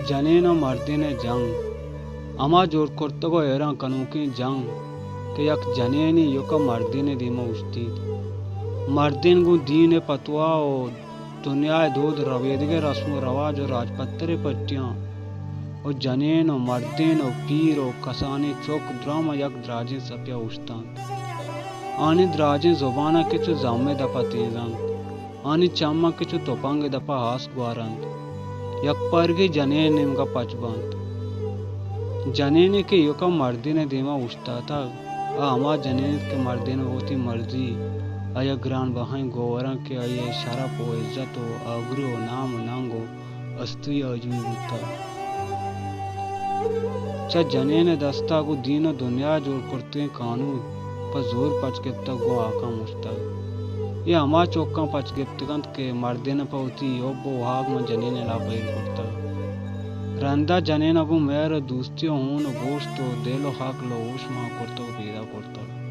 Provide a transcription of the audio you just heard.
جنین ءُ مردین ءِ جنگ، ہما جوڑ کرتگ ءُ حیران کنوکیں جنگ کہ یک جنینے ایوک ءَ مردین ءِ دیم ءَ اوشتیت۔ مردین گوں دین ءِ پتوا ءُ دنیا ءِ دود، ربیدگ ءِ رسم ءُ رواج ءُ راجپتر ءِ پٹیاں ءُ جنین ءُ مردین ءُ پیر ءُ کسانیں چک درام ءَ یک دراجیں سپیا اوشتانت۔ آنی دراجیں زباناں کہ چو زم ءِ دپ ءَ تیز انت، آنی چماں کہ چو تپنگ ءِ دپ ءَ آس گوار انت۔ یک پارگی جنین نیمگ ءَ پچ بنت۔ جنینے کہ ایوک ءَ مردین ءِ دیم ءَ اوشتاتگ، آ ہما جنین انت کہ مردین ءَ وتی مرضی آئی ءَ گران بہائیں گوہراں کہ آئی ءِ شرپ ءُ عزت ءُ آبرو ءُ نام ءُ ننگ ءُ ہستی آجوئی بوتگ، چہ جنین ءِ دست ءَ گوں دین ءُ دنیا ءَ جوڑ کرتگیں قانود پہ زور پچ گپتگ ءُ گوں ہاکاں مشتگ۔ اے ہما چکاں پچ گپتگ انت کہ مردین ءَ پہ وتی حب ءُ واہگ ماں جنین ءِ ہلاپ ءَ ایر کرتگ۔ رند ءَ جنین ءَ گوں مہر ءُ دوستی ءُ ہون ءُ گوشت ءُ دل ءُ عقل ءُ ہوش مان کرتگ ءُ پیدا کرتگ۔